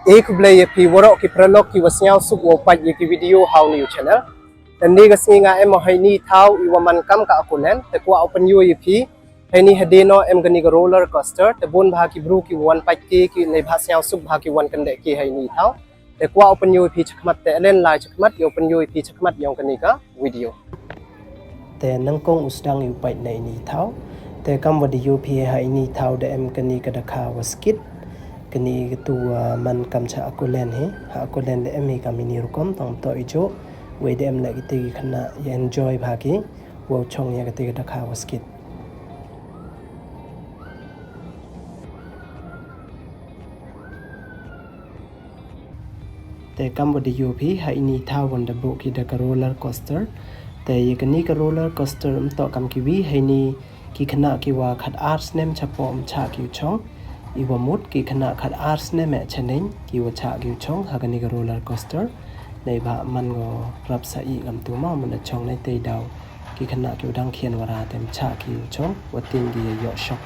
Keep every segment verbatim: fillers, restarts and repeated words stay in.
E khublei ya phi waroh ki paralok ki wa sniawsuk wow pait ya ki video ha u new channel. Te ynne ka sngi nga em o ha ini i thaw i wa man kam ka Accoland, te kwah u pynyoo ya phi. Ha ini hadien o em kani ka roller coaster, te boon bha ki bru ki wan pait ki, ki neibhah sniawsuk bha ki wan kyndeh ki ha ini i thaw. Te kwah u pynyoo ya phi chakhmat, te alen lai chakhmat yow pynyoo ya phi chakhmat yong kani ka video. Te nyngkong u sdang u pait na ini i thaw. Te kam wa da yoo phi ha ini i thaw da em kani ka dakha wa skit. Kani ka tu wa man kam cha Accoland hi. Ha Accoland da em hi kam ini rukom, tang toh i jooh. Wei da em le kite ki khynnah ya enjoy bha ki wow chong ya kate ka dakha wa skit. Te kam wa da yoo phi ha ini i thaw wan da booh ki da ka roller coaster. Te ya kani ka roller coaster ym toh kam kiwi, ha ini ki khynnah ki wa khat ar snem chapoh ym chah ki u chong. I wa mut ki khynnah khat ar snem e chaneiñ ki wa chah ki u chong ha kani ka roller coaster. Neibhah man ko rap sa i kam tu ma man da chong nei te daw ki khynnah ki wa dang khian wa ra te ym chah ki u chong, wa tin ki ya yoh shock.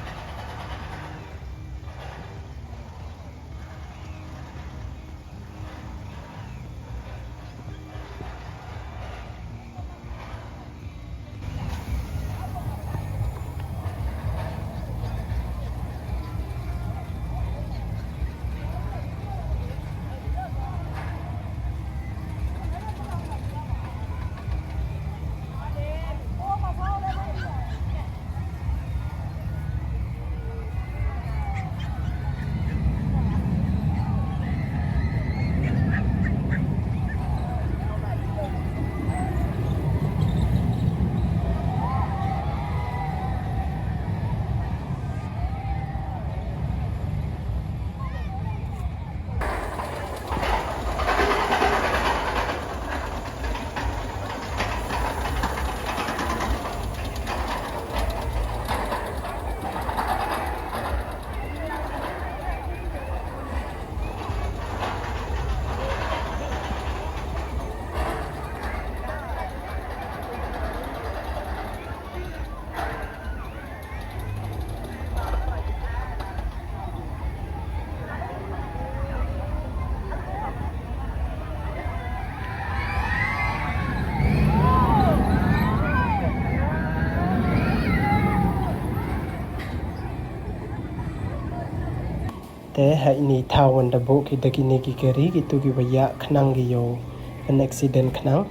Te ha ini i thaw wan da booh ki da kini ki kari, kitu ki wa ya khnang ki yow, kan accident khnang.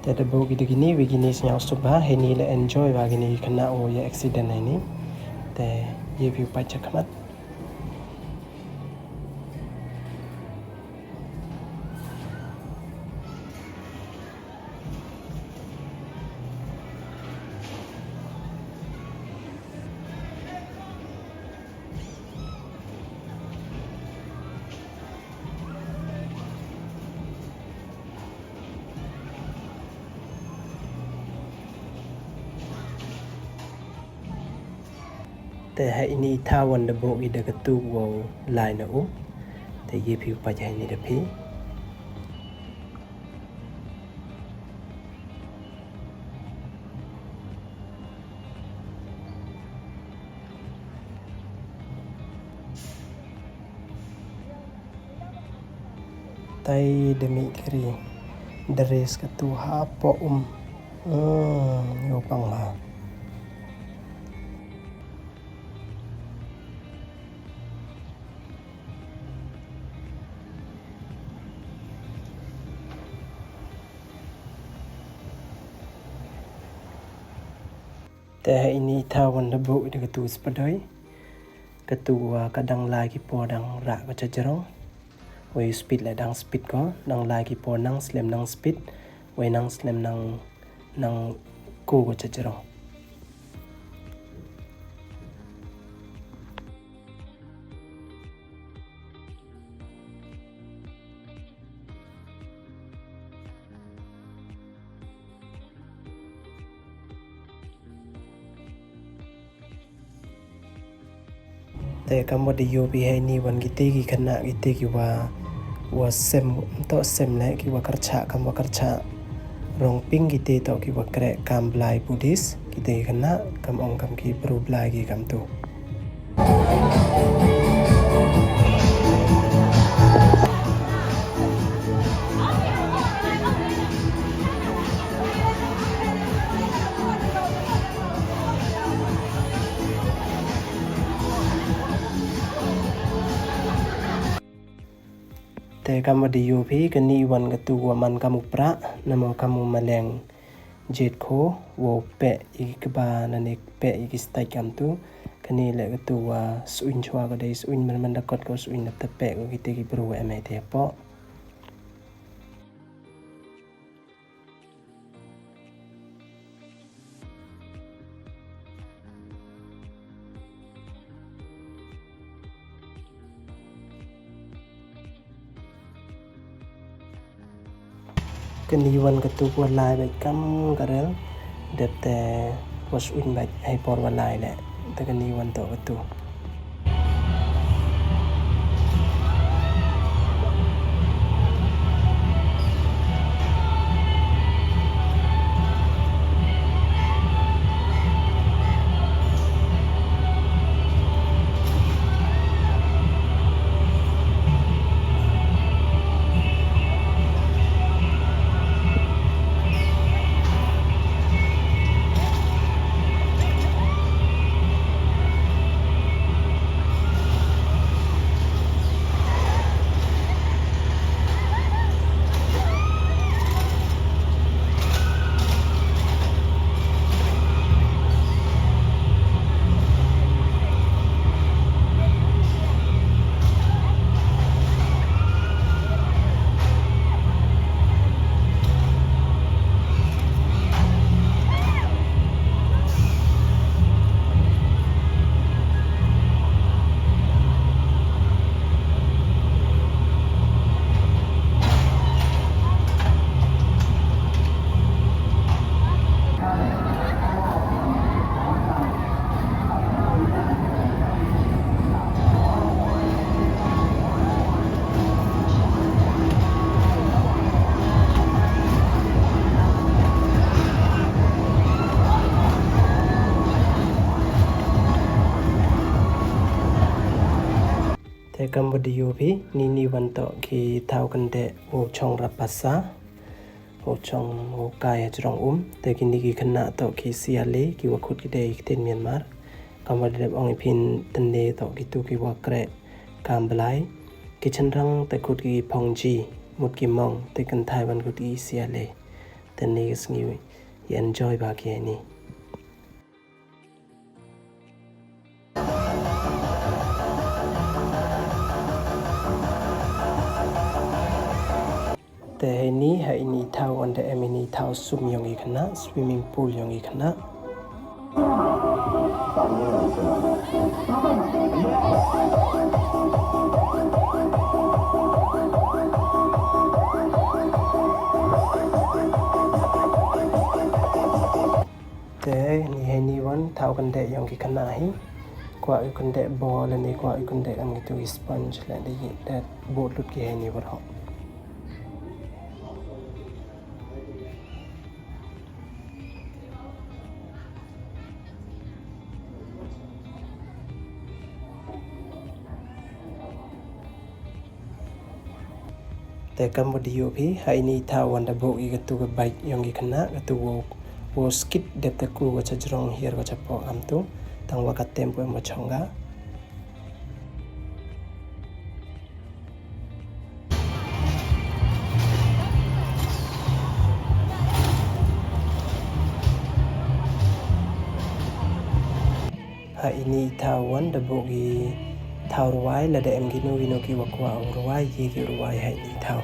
Te da booh ki da kini, wei kini sniawsuk bha, ha ini le enjoy bha kini ki khynnah wow ya accident ha ini. Te ya phi u pait chakhmat. Te ha ini i thaw wan da booh ki da katu wow lai na um. Te ya phi u pait ha ini da phi. Tai da mih kari, da race katu hapoh um. Hmm, yow pang bha. Te ha ini i thaw wan da booh ki da katu spadoi. Katu wa ka dang lai ki por dang rah ko chajrong. Wei speed le dang speed ko, dang lai ki por nang slem nang speed. Wei nang slem nang, nang ko ko chajrong. Te kam wa da yoo phi ha ini wan kite ki khynnah kite ki wa, wa sem, toh sem le ki wa kyrchah, kam wa kyrchah rongping kite toh ki wa kreh kam blai Buddhist, kite ki khynnah kam ong kam ki bru blai ki kam tu. Te kam wa da yoo phi, kani wan katu wa man kam u prah, namo kam u maleng jied kho, wow peh ya ki kba, nane peh ya ki stage kamtu. Kani le katu wa suiñ chwa ko dei, suiñ man man da kot ko suiñ, da peh ko kite ki bru wa em hei te hapoh. Kani wan katu wa lai bait kam ka rel, dep te wa suiñ bait hei por wa lai le. Te kani wan toh katu. Te kam wa da yoo phi, ini wan toh ki thaw kyndeh wow chong rap phasa, wow chong wow kai hajrong um. Te kini ki khynnah toh ki siale, ki wa khut ki dei ki ktien Myanmar. Kam wa da dep ong i phi, tynne toh kitu ki wa kreh kam blai. Ki chynrang te khut ki phong ji, mut ki mong, te kynthai wan khut ki siale. Tynne ka sngi ya enjoy bha ki heini. Te heini, ha ini i thaw wan da em ini i thaw sum yong i khynnah, swimming pool yong i khynnah. Te ini heini wan thaw kyndeh yong ki khynnah hi. Kwah u kyndeh ball, lane kwah u kyndeh kam kitu ki sponge, lane da bud lut ki heini waroh. Te kam wa da yoo phi, ha ini i thaw wan da booh i katu ka bike yong ki khynnah, katu wow, wow skid dep te kru ka chajrong hiar ka chapoh kamtu, tang wa ka tem pu em wa chong ka. Ha ini i thaw wan da booh ki thaw rwai, lada em kino kino ki wa kwah u rwai, ye ki rwai ha ini i thaw.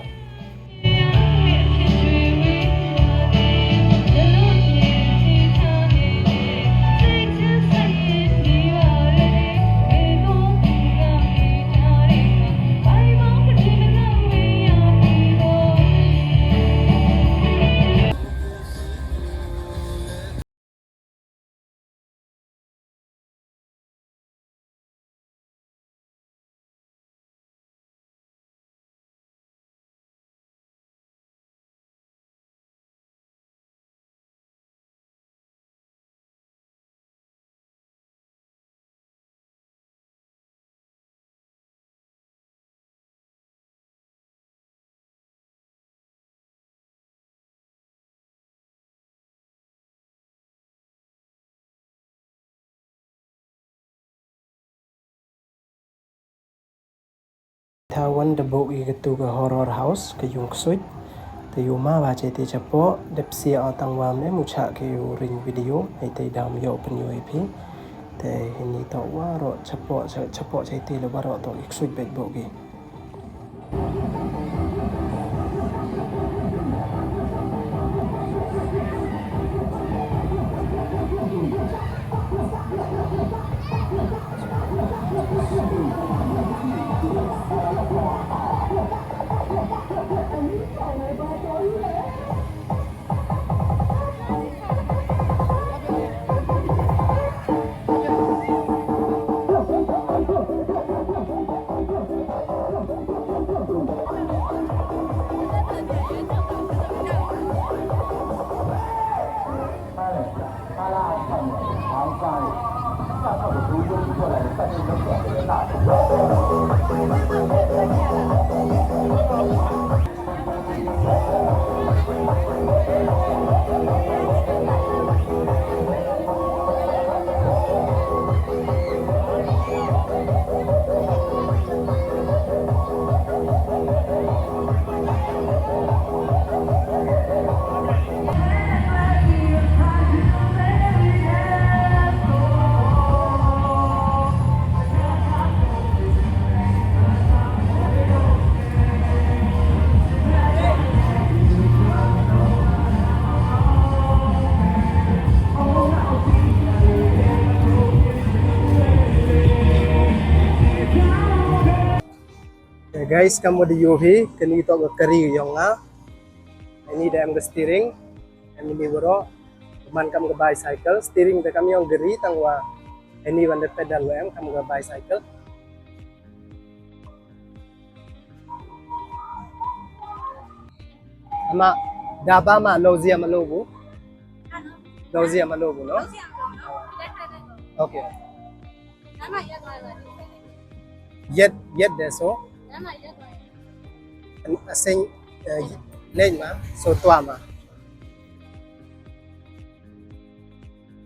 Thaw wan da booh i katu ka horror house, ka yung ksuid. Te yow ma wa chei te chapoh, dep sia o tang wa mem u chah ki u ring video, hei te daw yow pynyoo i phi. Te hini toh waroh chapoh, cha-, chapoh chei te le waroh toh i ksuid beit booh ki. Guys, kam wa da yoo phi, kani toh ka kari yong nga. Ini da em ka steering, em ini waroh, man kam ka bicycle, steering da kam yong kari tang wa, ini wan da pedal wa em kam ka bicycle. Ama, daba ma, lozia ma lobu. Lozia ma lobu, no? Okay. Yet, yet de so. Aseng, eh, leng ma, so twa ma.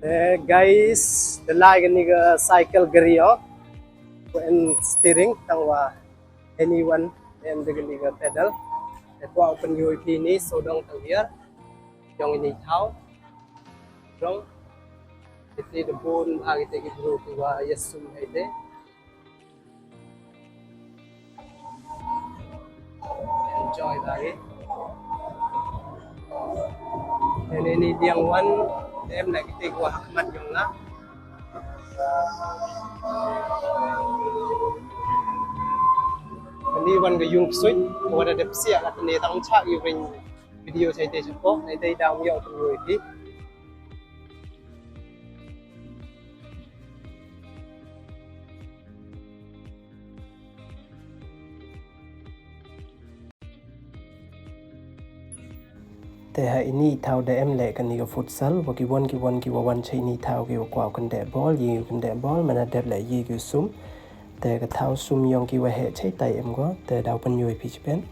Eh, guys, da lai kani ka cycle kari o. Ko en steering tang wa anyone em da kani ka pedal. Te kwah u pynyoo i phi ni so dong tang biar. Yong ini thaw. Dong. Iti da bun bha kite ki bru ki wa yasum hei te. Enjoy bha ki. Ini ni diang wan, em na kite ki wa hakmat yong la. Ini wan ka yung ksuid, wa da dep sia la ni tang chah i ring video chai te chapoh, nai te daw yow pynyoo i phi. Te ha ini thaw da em le kani ka futsal, wa ki wan ki wan ki wa wan cha ini thaw ki wa kwah u kyndeh bol, ye u kyndeh bol, mana dep le ye ki sum. Te ka thaw sum yong ki wa heh chai tai em ko, te daw pynyoo i phi chipen.